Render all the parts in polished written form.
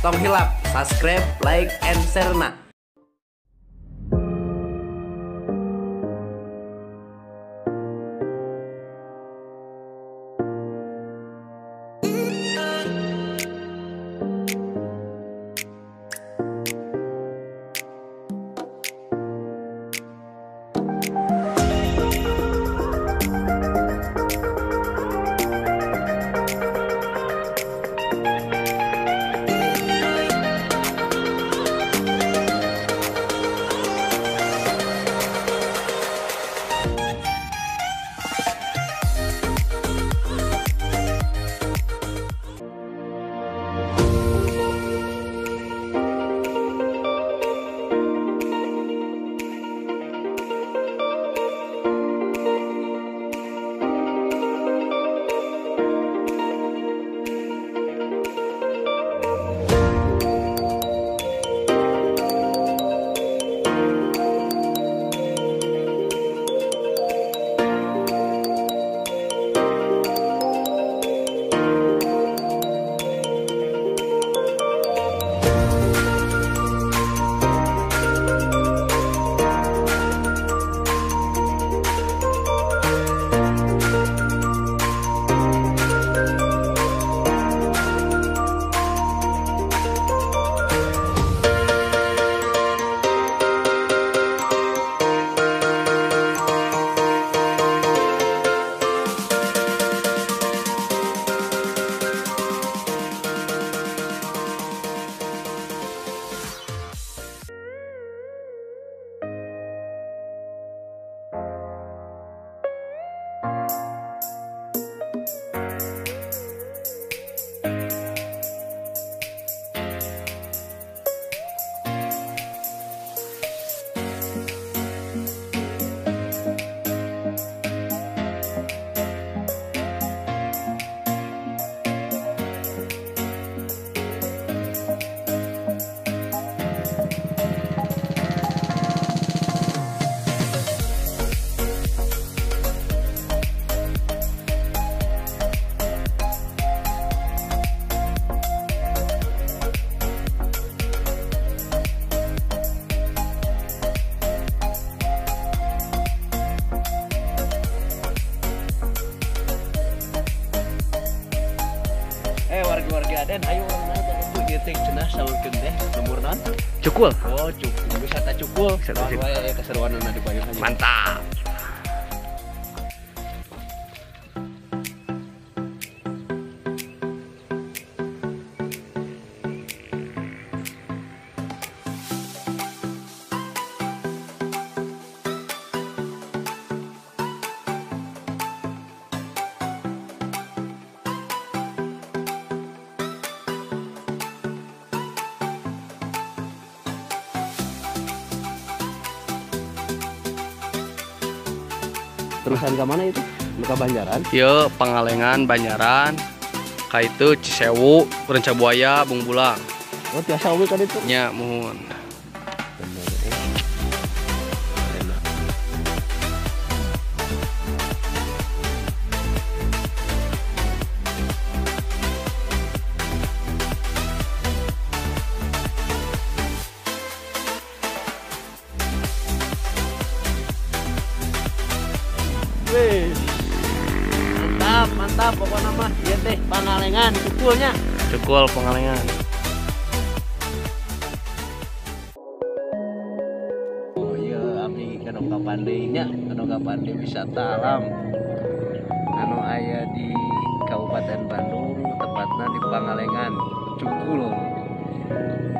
Tong hilap subscribe, like, and share na. Warga-warga Aden, ayo urang naik ka ditu ieu teh cenah saurkeun teh lembur naon? Cukul. Oh, cukul. Wisata cukul. Wisata cukul. Wae keseruanna di payung aja. Mantap. Terusan ke mana itu? Ke Banjaran? Iya, Pangalengan, Banjaran, ka itu Cisewu, Ranca Buaya, Bungbulang. Oh, tiasa oge ka ditu? Nya, muhun. Bener, enak. Wih, mantap, mantap pokoknya mah ieu teh Pangalengan cukulnya. Cukul Pangalengan. Oh iya, abdi ka dongkapan deui nya, ka dongkapan deui wisata alam anu aya di Kabupaten Bandung, tepatna di Pangalengan, Cukul.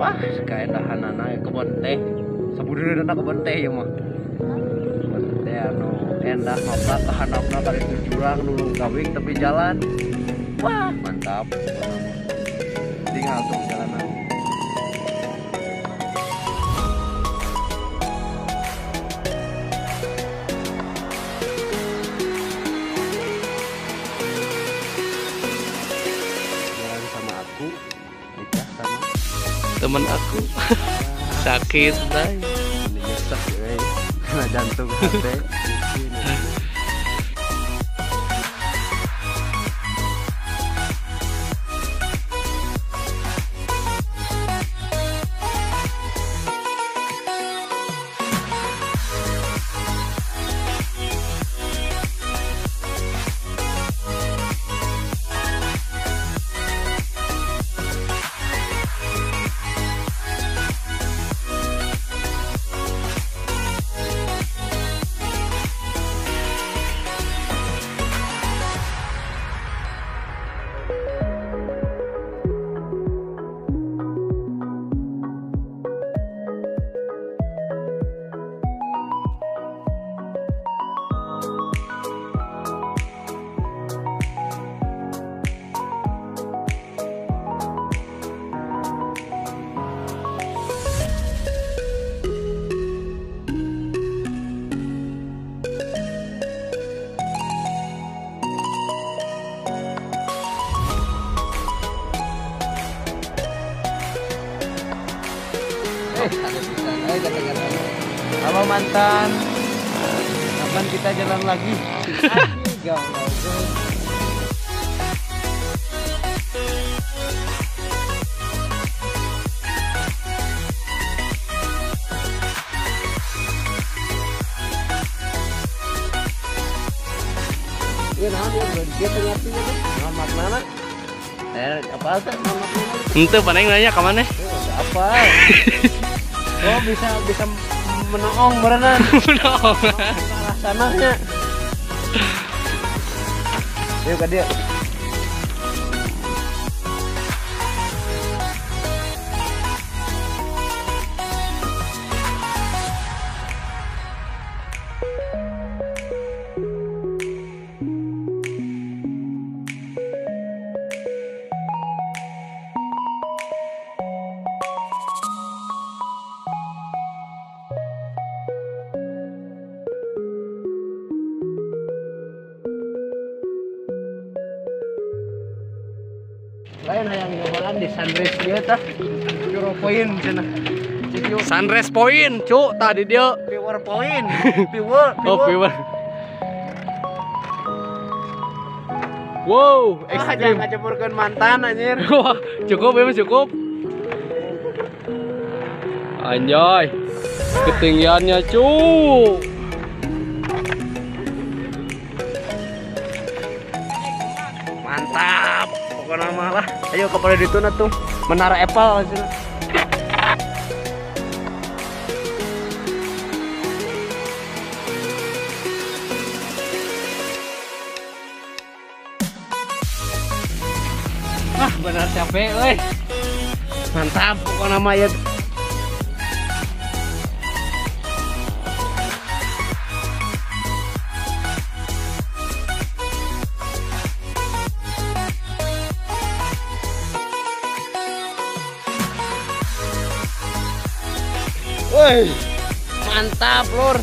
Wah, kaendahanana kebon teh. Sabudeurna kebon teh ieu mah. Kebon teh anu endah mapla kahandapna kali itu jurang nulung kawing tepi jalan. Wah, mantap. Tinggal tuh jalanan. Jalan sama aku, nikah sama temen aku. Sakit, day. Ini nyesek, kena jantung hati. mantan. Kapan kita jalan lagi? Iya, nah, dia dia ngertinya tuh. Naon maknana? Apa teh naon maknana? Henteu paneng nanya ka maneh? Apa? Oh, bisa menoong berenang. Menoong. Arah sananya. Yuk ka dieu. Lain hayang nyobaan di sunrise dia tah. Zero point cenah. Sunrise point, cuk, tah di dieu. Viewer point. Viewer. Oh, viewer. Wow, ekstrim. Jangan ngacemurkeun mantan anjir. Wah, cukup ya, cukup. Anjay. Ketinggiannya, cuk. Mantap. Pokoknya malah. Ayo kepada dituna tuh Menara Apple sini. Wah, benar capek euy. Mantap pokoknya mah ya. Woi, mantap lur.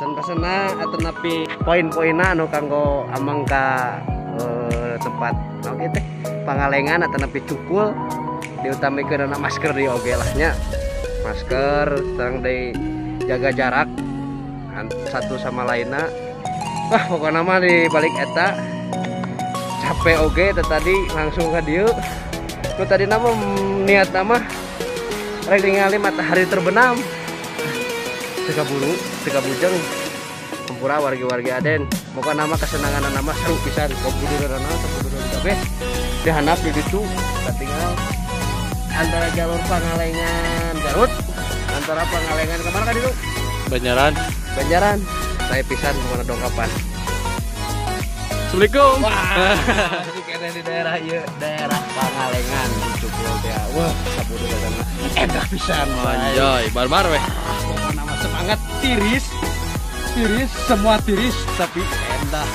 Pesan-pesena atau napi poin-poinna anu kanggo amang ka tempat oke teh Pangalengan atau napi cukul diutamikeun ana masker di oge lah nya. Masker sareng deui jaga jarak satu sama lainna. Wah, pokokna mah di balik eta capek oge teh tadi langsung ka dieu. Nu tadi nama niat nama rek ningali matahari terbenam. Teka buru, teka bujeng, hampura wargi-wargi Aden. Moga nama kesenangan nama seru pisan. Kobuduran kobuduran kabeh. Dihandap di ditu, tinggal antara jalur Pangalengan Garut, antara Pangalengan kemana kan itu? Banjaran. Banjaran. Saya pisan kemana dongkapan. Assalamualaikum. Wah, masih di daerah ieu, daerah Pangalengan Cukul teh. Wah, sabuduran enak pisan. Anjay, barbar weh. Pokoknya nama semangat tiris, tiris, semua tiris tapi endah.